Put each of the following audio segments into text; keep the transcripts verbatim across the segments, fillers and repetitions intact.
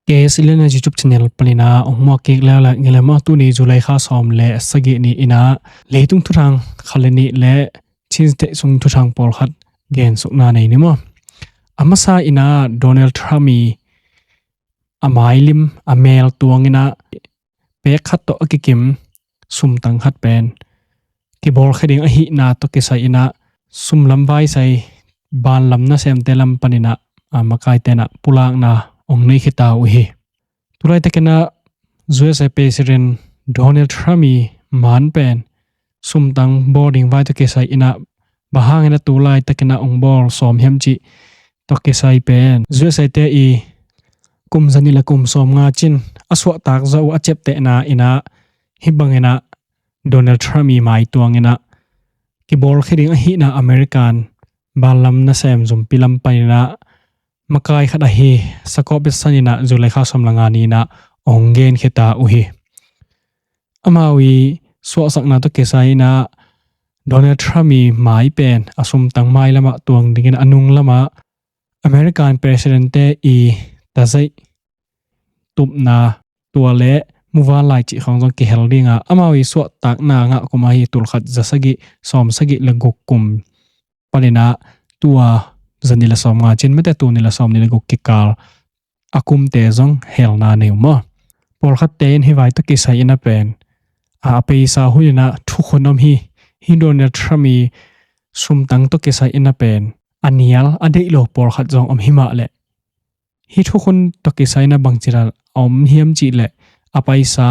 K S eleven YouTube channel panin ah hong muak kik leuleu ing ei maw. Tuni July kha sawm le sagih ni-in ah leitung thuthang khat le nih le Chin State sung thuthang pawlkhat gensukna nei ni maw. A masa-in ah Donald Trump i a mailim a mel tuang-in ah pek khat tawh a kikim sumtang khat pen kibawlkhia ding ahihna tawh kisai-in ah sumlam vaisai banlam nasemte lam panin ah a makaite in ah pulakna hong nei khia ta uh hi. Tulaitakin ah U S A President Donald Trump i man pen sumtang bawl ding vai tawh kisai-in ah bang hangin ah tulaitakin ah hong bawl sawm hiam cih tawh kisai pen U S A te i kum zanih le kum sawmnga cin a suahtak zawh uh a ciaptehna-in ah hih bangin ah Donald Trump i mai tuang-in ah kibawlkhia ding ahihna American banlam nasem zumpi lam panin ah makai khat ahi sakawp betsan-in ah July kha sawm le nga ni-in ah hong genkhia ta uh hi. Amau i suahsakna tawh kisai-in ah Donald Trump i mai pen a sumtang mai lamah tuang dingin a nung lamah American President te i tazaih tupna tua le muvanlai cih khawng zong kihel ding a, amau i suahtakna ngah kum ahi tulkhat za sagih sawm sagih le guk kum panin ah tua zanih le sawmnga cin mate tuni le sawmnih le guk kikal a kumte zong helna nei uh maw. Pawlkhatte in hih vai tawh kisai-in ah pen a paisa hun-in ah thukhun om hi. Hih Donald Trump i sumtang tawh kisai-in ah pen a nial a deih lo pawlkhat zong om hi mah leh hih thukhun tawh kisai-in ah bangci dan a om hiam cih leh a paisa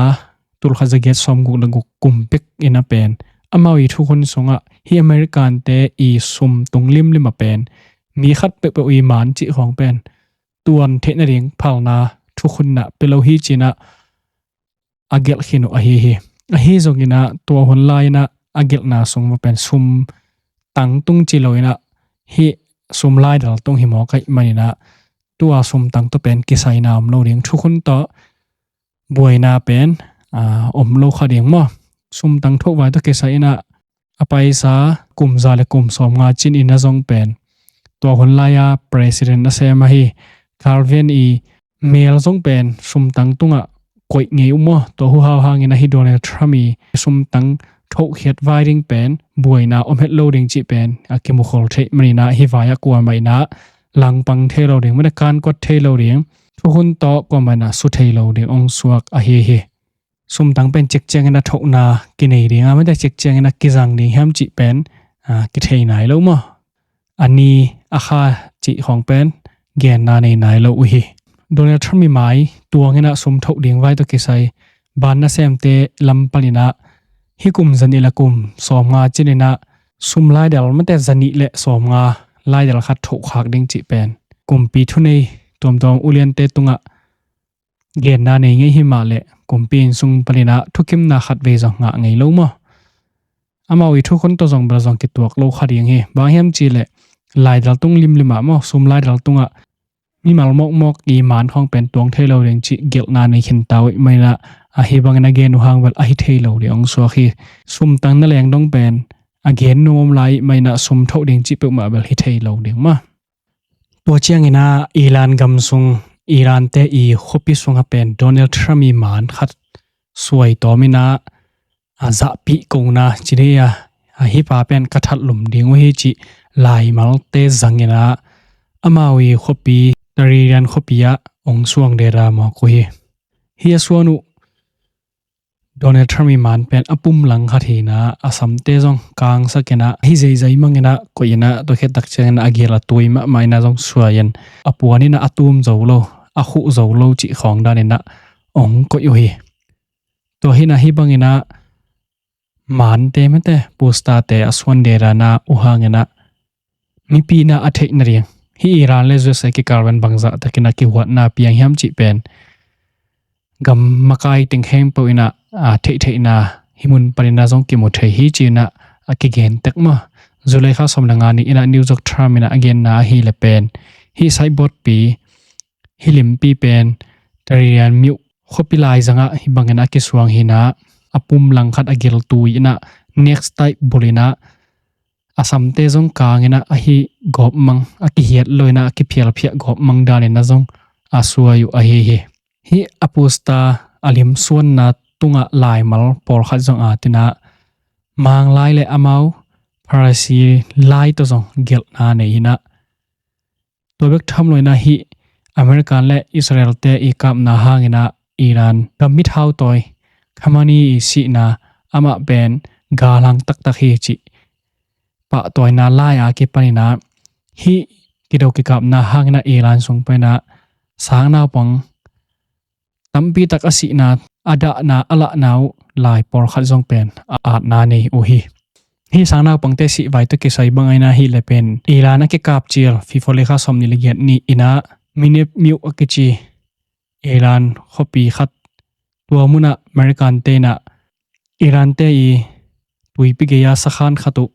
tulkhat za giat sawmguk le guk kum pek-in ah pen amau i thukhun sungah hih American te i sumtung limlim ah pen mi khat peuhpeuh i man cih khawng pen tuan theih nading phalna thukhun in ah pia lo hi ci-in ah a gelh khin uh ahi hi. Ahi zongin ah tua hun lai-in ah a gelhna sung mah pen sumtang tung ci lo-in ah hih sum laidal tung hi mawk ahih manin ah tua sumtang tawh pen kisaina om lo ding, thukhun tawh buaina pen a om lo kha ding maw. Sumtang thoh vai tawh kisai-in ah a paisa kum za le kum sawmnga cin-in ah zong pen tua hun lai-a president a sem ahi Garvin i mel zong pen sumtang tungah koih ngei uh maw. Tua huhau hangin ah hih Donald Trump i sumtang thohkhiat vai ding pen buaina om het lo ding cih pen a kimukhol theih manin ah hih vai-ah kuamah in ah langpang thei lo ding, mate kankuat thei lo ding, thukhun tawh kuamah in ah su thei lo ding hong suak ahi hi. Sumtang pen cikciangin ah thohna kinei ding a, mate cikciangin ah kizang ding hiam cih pen a kithei nai lo maw. A ni a kha cih khawng pen genna nei nai lo uh hi. Donald Trump i mai tuang-in ah sum thoh ding vai tawh kisai ban nasemte lam panin ah hih kum zanih le kum sawmnga cin-in ah sum laidal, mate zanih le sawmnga laidal khat thohkhak ding cih pen kumpi thunei tuamtuam uliante tungah genna nei ngei hi mah leh kumpi inn sung panin ah thukimna khat vei zong ngah ngei lo maw. Amau i thukhun tawh zong bel zong kituak lo kha ding hi. Bang hiam cih leh laidal tung limlim ah maw, sum laidal tungah mimal mawkmawk i man khawng pen tuang thei lo ding cih gelhna nei khin ta uh ahih manin ah ahi bangin a gen uh hang bel ahi thei lo ding hong suak hi. Sumtang na leng dong pen a gen nuam om lai ahih manin ah sum thoh ding cih peuhmah bel hi thei lo ding maw. Tua ciangin ah Iran gam sung, Iran te i khuapi sungah pen Donald Trump i man khat suai tawm-in ah a zahpih kohna ci ding a, a hih pa pen ka that lum ding uh hi cih laimalte zangin ah amau i khuapi Tehran khuapi ah hong suang deda mawk uh hi. Hih a suan uh Donald Trump i man pen a pum lang khat hi-in ah a samte zong kangsak-in ah hi zeizai mang-in ah koih-in ah tua khit tak ciangin ah a gil a tui mahmah-in ah zong suai-in a puan-in ah a tum zo lo, a khuh zo lo cih khawng danin ah hong koih uh hi. Tua hi-in ah hih bangin ah mante, mate poster-te a suan deda na uh hangin ah mipi in ah a theih nading hih Iran le U S A kikal pen bangzah takin ah kihuatna piang hiam cih pen gam makai teng khempeuh in ah a theihtheihna hih mun panin ah zong kimu thei hi ci-in ah a kigen tek maw. July kha sawm le nga ni-in ah New York Times in ah a genna ahih leh pen hih signboard pi, hih limpi pen Tehran myo khuapi laizangah hih bangin a kisuang hi-in ah a pum lang khat a gil tui-in ah necktie bul-in ah a samte zong kang-in ah ahi gawpmang, a kihiat lo-in ah a kiphialphiah gawpmang danin ah zong a suai uh ahi hi. Hih apostle a limsuanna tungah laimal pawlkhat zong a tinah Manglai le amau Pharisee lai tawh zong gelhna nei inah, tua bek tham lo inah hih American le Israel te i kapna hang inah Iran gam mithau tawi Khamenei i sihna amah pen galhang taktak hi cih pahtawina lai a kipan inah, hih kido kikapna hang inah Iran sung pan inah sang naupang tampi tak a sihna, a dahna, a lahna uh lai pawlkhat zong pen a atna nei uh hi. Hih sang naupangte sihvai tawh kisai bang inah hih le pen Iran a kikap cil February kha sawmnih le giat ni inah Mineb miuh a kici Iran khuapi khat, tua munah American te inah Iran te i tuipi gei-a sakhan khat uh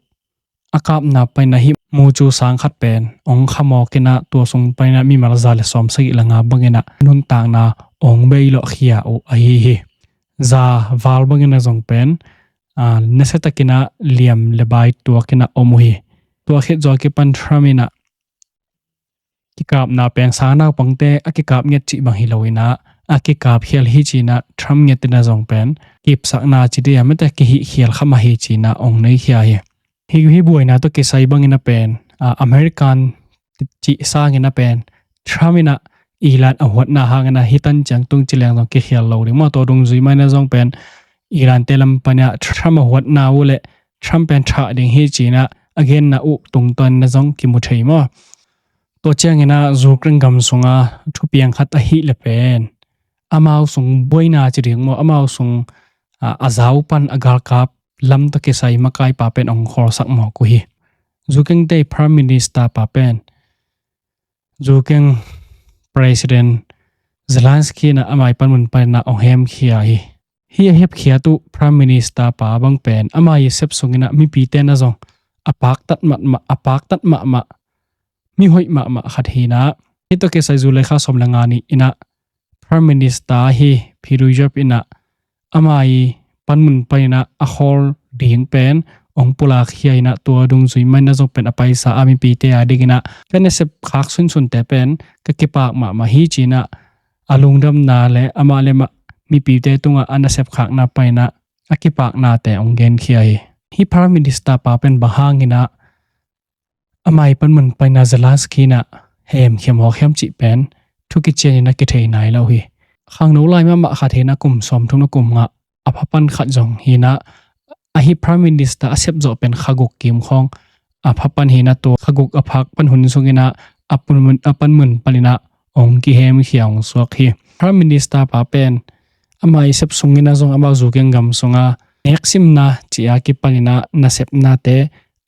a kapna pan inah hih mucu sang khat pen ong khamawk inah tua sung pan inah mimal za le sawmsagih le nga bang inah nuntakna ong bei lawhkhia uh ahi hi. Za val bang inah zong pen, a, nasiatak inah liam le bai tuak inah om uh hi. Tua khit zawh a kipan Trump inah kikapna pen sang naupangte a kikap ngiat cih bang hi lo inah a kikap khial hi ci inah Trump ngiat inah zong pen kipsakna ci dih a mate kihih khial kha mah hi ci inah ong nei khia hi. Hih, hih buaina tawh kisai bang inah pen, a, American cih sang inah pen Trump inah Iran a huatna hang inah hih tan ciang tung ci leng zong kikhial lo ding maw. Tua dungzui mah inah zong pen Iran te lam pan inah Trump a huatna uh le Trump pen thah ding hi ci inah a genna uh tungtawn inah zong kimu thei maw. Tua ciang inah Ukraine gam sunga thupiang khat ahih le pen amau sung buaina ci ding maw, amau sung, a, a zau pan a galkap lam tawh kisai makaipa pen ong khawlsak mawk uh hi. Ukraine te Prime Minister pa pen Ukraine President Zelensky inah amah i panmun pan inah ong hemkhia hi. Hih a hepkhiat uh Prime Minister pa bang pen amah i sep sung inah mipite inah zong a paktat mahmah, a paktat mahmah, mihoih mahmah khat hi inah, hih tawh kisai July kha sawm le nga ni inah Prime Minister hi Phi Duijab inah amah i panmun pan inah a khawl ding pen ong pulak khia inah tua dungzui mah inah zong pen a paisa a mipite a ding inah ka nasep khak sunsunte pen ka kipak mahmah hi ci inah a lungdamna le amah le amah mipite tungah a nasep khakna pan inah a kipaknate ong genkhia hi. Hih Prime Minister pa pen bang hang inah amah i panmun pan inah Zelensky inah hemkhia mawk hiam cih pen thu kician inah kithei nai lo hi. Khangno lai mahmah khat hi inah kum sawmthum le kum nga a pha pan khat zong hi inah, a hih Prime Minister a sep zawh pen kha guk kim khawng a pha pan hi inah tua kha guk a phak pan hun sung inah a panmun, a panmun pan inah ong kihemkhia ong suak hi. Prime Minister pa pen amah i sep sung inah zong amah Ukraine gam sunga neksimna ci a kipan inah nasepnate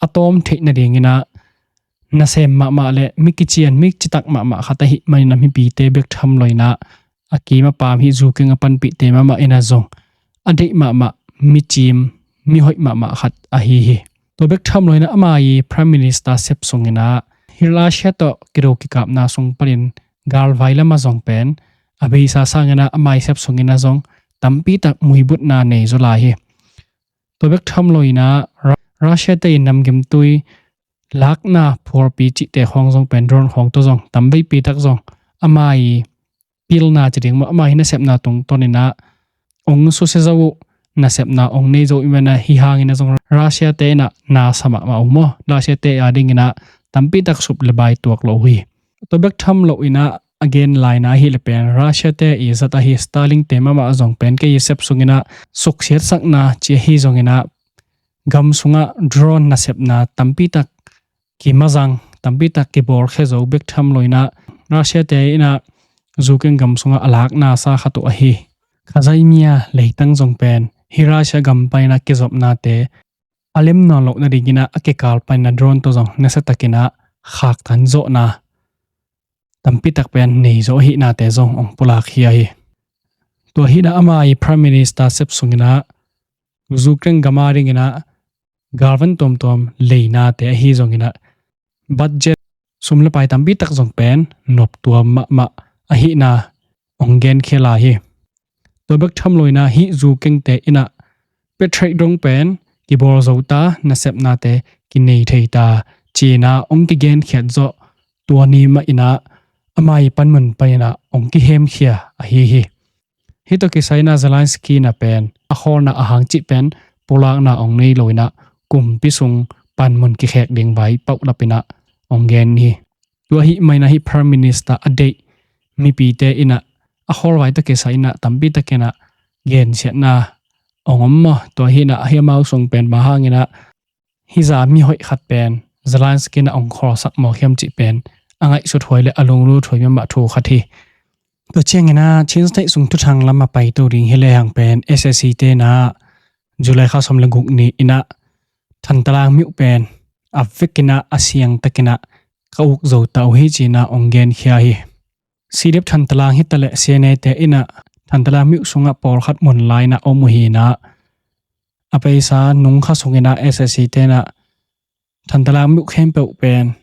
a tawm theih nading inah nasem mahmah le mi kician, mi citak mahmah khat ahih man inah mipite bek tham lo inah a kim a paam hih Ukraine a panpihte mahmah inah zong a deih mahmah micim, mihoih mahmah khat ahi hi. Tua bek tham lo inah amah i Prime Minister sep sung inah hih Russia tawh kido kikapna sung panin galvai lamah zong pen a beisa sang inah amah i sep sung inah zong tampi tak muibutna nei zaw lai hi. Tua bek tham lo inah Ru-, Russia te in namgimtui lakna phualpi cihte khawng zong pen drone khawng tawh zong tam veipi tak zong amah i pilna ci ding maw, amah i nasepna tungtawn inah ong susia zo uh, nasepna ong nei zo uh i man inah hih hang inah zong Russia te inah na sa mahmah uh maw, Russia te a ding inah tampi tak sup le bai tuak lo uh hi. Tua bek tham lo inah a gen laina ahih le pen Russia te i zat ahi Starlink te mahmah zong pen kei i sep sung inah suksiatsakna ci ahi zong inah gam sungah drone nasepna tampi tak kimazang, tampi tak kibawlkhia zo bek tham lo inah Russia te inah Ukraine gam sungah a lakna sa khat uh ahi Khazymyr leitang zong pen hih Russia gam pan inah kizopnate a lem nawn loh nading inah a kikal pan inah drone tawh zong nasiatak inah khaktan zawhna tampi tak pen nei zaw ahihnate zong ong pulak khia hi. Tua hi inah amah i Prime Minister sep sung inah Ukraine gam a ding inah galvan tuamtuam leinate ahi zong inah budget sum le pai tampi tak zong pen noptuam mahmah ahihna ong genkhia lai hi. Tua bek tham lo inah hih Ukraine te inah Patriot drone pen kibawl zo ta, nasepnate kinei thei ta ci inah ong kigenkhiat zawh tua ni mah inah amah i panmun paninah hong kihemkhia ahi hi. Hih tawh kisai inah Zelensky inah pen a khawlna a hang cih pen pulakna hong nei lo inah kumpi sung panmun kikhek ding vai paulap inah hong gen hi. Tua hih mah inah hih Prime Minister a deih mipite inah a khawl vai tawh kisai inah tampi tak inah gensiatna hong om maw? Tua hi inah hih amau sung pen bang hang inah hih zah mihoih khat pen Zelensky inah hong khawlsak mawk hiam cih pen a ngaihsut huai le a lunglut huai mahmah thu khat hi. Tua ciang inah Chin State sung thuthang lam a paito ding hi lehang pen S A C te inah July kha sawm le guk ni inah Thantalang myuh pen a vek inah a siang tak inah ka uk zo ta uh hi ci inah hong genkhia hi. C D F Thantalang hi ta leh C N A te inah Thantalang myuh sungah pawlkhat mun lai inah om uh hi inah a paisa nung kha sung inah S A C te inah Thantalang myuh khempeuh pen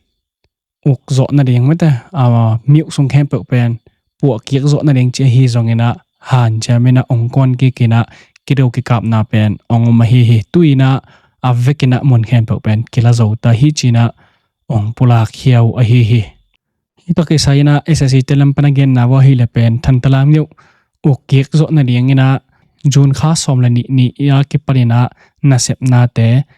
uk zawh nading mate, a, myuh sung khempeuh pen puah kik zawh nading ci ahi zong inah hanciam inah hong kuan kik inah kido kikapna pen hong om ahi hi. Tu inah a vek inah mun khempeuh pen kila zo ta hi ci inah hong pulak khia uh ahi hi. Hih tawh kisai inah S A C te lam pan a genna uh ahih leh pen Thantalang myuh uk kik zawh nading inah June kha sawm le nih ni a kipan inah nasepnate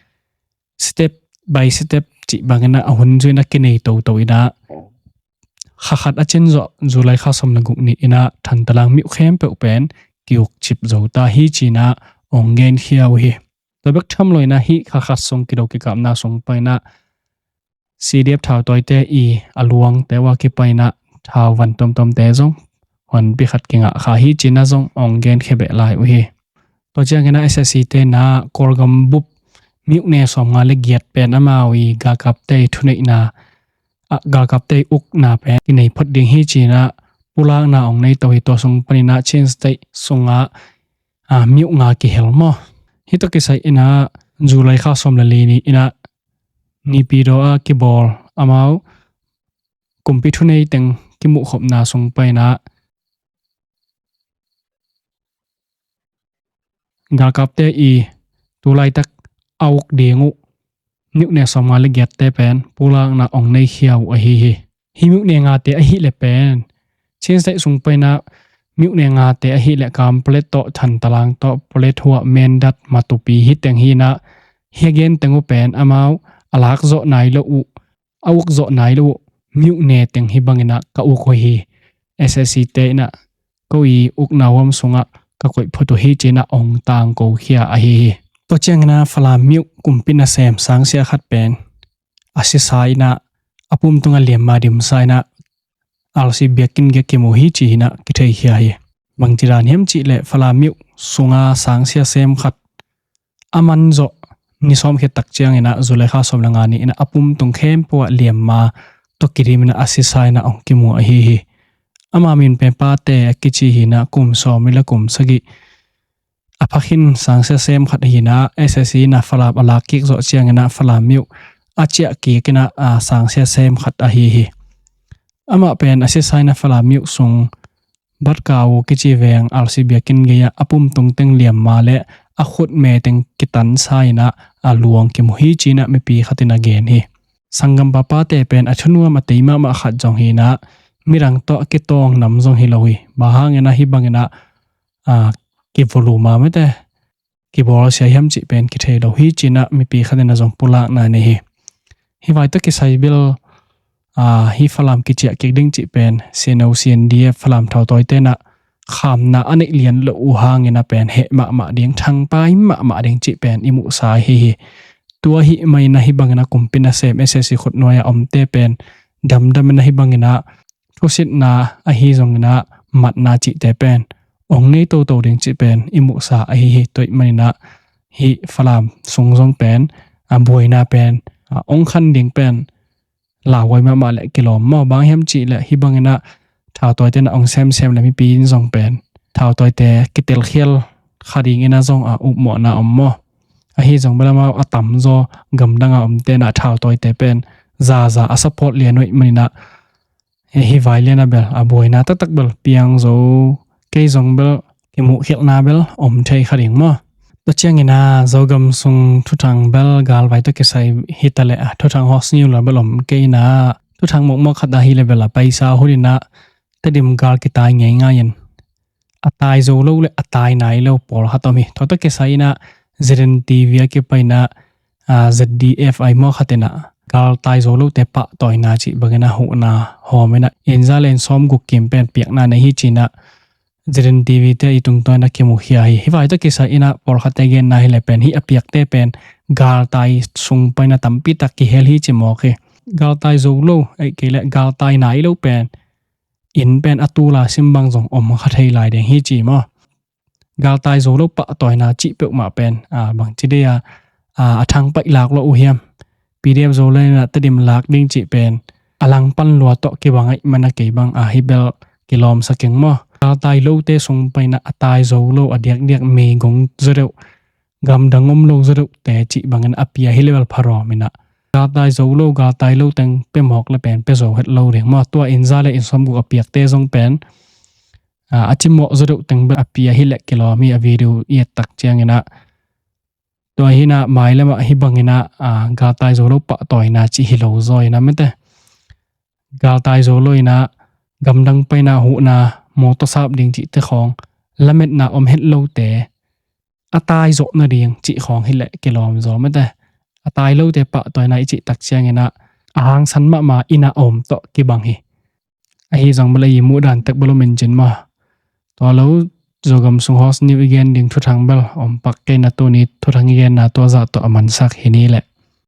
step by step cih bang inah a hun zui inah kinei toto inah kha khat a cin zawh July kha sawm le guk ni inah Thantalang myuh khempeuh pen ki-uk cip zo ta hi ci inah hong genkhia uh hi. Tua bek tham lo inah hih kha khat sung kido kikapna sung pan inah C D F thautawite i a luangte uh a kipan inah thau van tuamtuamte zong honpi khat kingah kha hi ci inah zong hong genkhia beh lai uh hi. Tua ciang inah S A C te inah Kawlgam bup myuh ne sawmnga le giat pen amau i galkapte i thuneihna, a, galkapte i ukna pen kinei phot ding hi ci inah pulakna hong nei to hi. Tua sung pan inah Chin State sungah, a, myuh nga kihel maw? Hih tawh kisai inah July kha sawm le li ni inah Naypyidaw a kibawl amau kumpi thunei teng kimuhkhopna sung pan inah galkapte i tu laitak a uk ding uh myuh ne sawmnga le giatte pen pulakna hong nei khia uh ahi hi. Hih myuh ne ngate ahih leh pen Chin State sung pan inah myuh ne ngate ahih leh Kanpetlet tawh, Thantalang tawh, Paletwa, Mindat, Matupi hih teng hi inah hih a gen teng uh pen amau a lak zawh nai lo uh, a uk zawh nai lo uh myuh ne teng hih bang inah ka uk uh hi. S A C te inah ko i ukna huam sungah ka koih phot uh hi ci inah hong tangko khia ahi hi. Tua ciang inah Falam myuh kumpi nasem sangsia khat pen a sisa inah a pum tungah liamma dimsa inah R C biakinn gei kimu hi ci inah kithei khia hi. Bangci dan hiam cih leh Falam myuh sunga sangsia sem khat a man zawh ni sawm khit tak ciang inah July kha sawm le nga ni inah a pum tung khempeuh ah liamma tawh kidim inah a sisa inah hong kimu ahi hi. Ama min pen Pate a kici hi inah kum sawm ni le kum sagih a phakhin sangsia sem khat ahi inah S A C inah Falam a lak kik zawh ciang inah Falam myuh a ciah kik inah, a, sangsia sem khat ahi hi. Amah pen a sisa inah Falam myuh sung Batkau kici veng R C biakinn gei ah a pum tung teng liamma le a khutme teng kitansa inah a luang kimu hi ci inah mipi khat in a gen hi. Sanggampa Pate pen a thunuam a tei mahmah khat zong hi inah midang tawh a kitawng nam zong hi lo hi. Bang hang inah hih bang inah, a, kivoluma mate kibawlsia hiam cih pen kithei lo hi ci inah mipi khat in a zong pulakna nei hi. Hih vai tawh kisai bel, a, hih Falam kiciah kik ding cih pen C N O C N D F Falam thautawite inah khamna a neih lian loh uh hang inah pen heh mahmah ding, thangpai mahmah ding cih pen i muhsa ahi hi. Tua hih mah inah hih bang inah kumpi nasem S A C khutnuai a omte pen damdam inah hih bang inah thusitna ahi zong inah matna cihte pen hong nei toto ding cih pen i muhsa ahi hi. Tua ahih man inah hih Falam sung zong pen, a, buaina pen, a, hong khan ding pen lauhuai mahmah le kilawm maw? Bang hiam cih leh hih bang inah thautawite inah hong semsem le mipi in zong pen thautawite kitelkhial kha ding inah zong, a, upmawhna om maw? Ahi zong bel amau a tamzaw gamdang a omte inah thautawite pen zaza a support lian uh ahih man inah hih vai lian ah bel a buaina taktak bel piang zo, kei zong bel kimuhkhialhna bel om thei kha ding maw? Tua ciang inah Zogam sung thuthang bel galvai tawh kisai hi ta leh, a, thuthang hawk sniu lo bel om kei inah Thuthang mawkmawk khat ahi le bel a paisa hun inah Tedim gal kitai ngeingai in a tai zo lo le a tai nai lo pawlkhat om hi. Tua tawh kisai inah Z N T V a kipai inah Z D F ai mawk khat inah galtai zo lote pahtawina cih bangin a huhna hawm inah inn za le inn sawmguk kim pen piakna nei hi ci inah Z N T V te i tungtawn a kimukhia hi. Hih vai tawh kisai inah pawlkhatte genna hi le pen hih a piakte pen galtai sung paina tampi tak kihel hi ci mawk hi. Galtai zo lo ei kei le galtai nai lo pen inn pen a tula sim bang zong om kha thei lai ding hi ci maw? Galtai zo lo pahtawina cih peuhmah pen a bangci dei a a thang paih lak lo uh hiam? P D F Zoland inah Tedim lak ding cih pen a langpan lua tawh kibang aih mana kei bang a hi bel kilawmsa keng maw? Galtai lote sung paina a tai zo lo a diakdiak meigong zo deuh gamdang om lo zo deuhte cih bangin a pia hi le bel pharawm inah galtai zo lo galtai lo teng pemawk le pen pe zo het lo ding maw? Tua inn za le inn sawmguk a piakte zong pen a cimawh zo deuh teng bel a pia hi le kilawm hi a video i et tak ciang inah tua hi inah mailamah hi bang inah galtai zo lo pahtawina cih hi lo zaw inah mete galtai zo lo inah gamdang paina huhna mawtaw sap ding cihte khawng lametna om het lote a tai zawh nading cih khawng hi le kilawm zaw mete a tai lote pahtawina i cih tak ciang inah a hangsan mahmah inah a om tawh kibang hi. Ahi zong bel a i muh dan tek bel om in cin maw? Tua lo Zogam sung host niu i gen ding thuthang bel om pak kei na tuni thuthang i genna tua zah tawh a mansak hi ni leh.